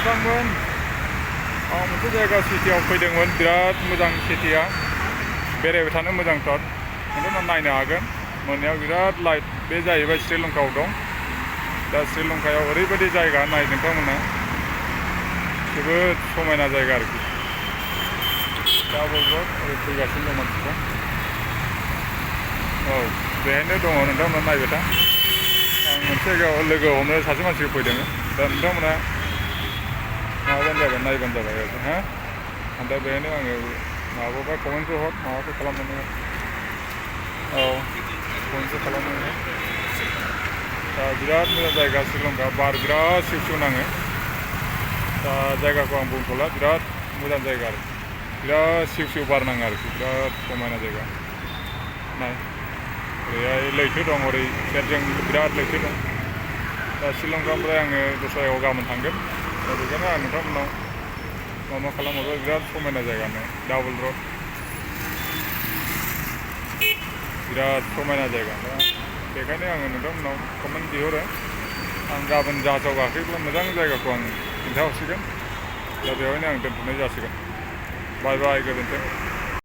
नोंथांमोन आं मोनसे जायगा सिटियाव फैदोंमोन बिराद मोजां सिटिया बेरायबाय थानो मोजांथार नोंथांमोना नायनो हागोन मोनायाव बिराद लाइट बे जाहैबाय श्रीलंकायाव दं दा श्रीलंकायाव ओरैबायदि जायगा नाय नोंथांमोना जोबोद समायना जायगा आरोखि डाबल रड ओरै फैगासिनो दं मानसिफ्रा औ बेहायनो दङ नोंथांमोना नायबाय था आं मोनसे जायगायाव लोगो हमनो सासे मानसिखौ फैदों दा नोंथांमोना माबाबानो जाबाय नायबानो जाबाय आरो हा आं दा बेहायनो आङो माबाबा कमेन्टफोर हर माबाफोर खालामनानै औ कमेन्टफोर खालामनानै दा बिराद मोजां जायगा श्रीलंका बार बिराद सिउ सिउ नाङो दा जायगाखौ आं बुंथ'ला बिराद मोजां जायगा आरो बिराद सिउ सिउ बार नाङो आरोखि बिराद समायना जायगा नाय ओरैहाय लैथो दं ओरै सेरजों बिराद लैथो दं दा श्रीलंकानिफ्राय आङो दस्रा जायगायाव गाबोन थांगोन दा बेखायनो आं नोंथांमोननाव मा खालामहरबाय बिराद समायना जायगानो डाबल रड बिराद समायना जायगा दा बेखायनो आङो नोंथांमोननाव कमेन्ट बिहरो आं गाबोन जाहाजाव गाखोयोब्ला मोजां जायगाखौ आं खिन्थाहरसिगोन दा बेवहायनो आं दोनथ'नाय जासिगोन बाय बाय गोजोन्थों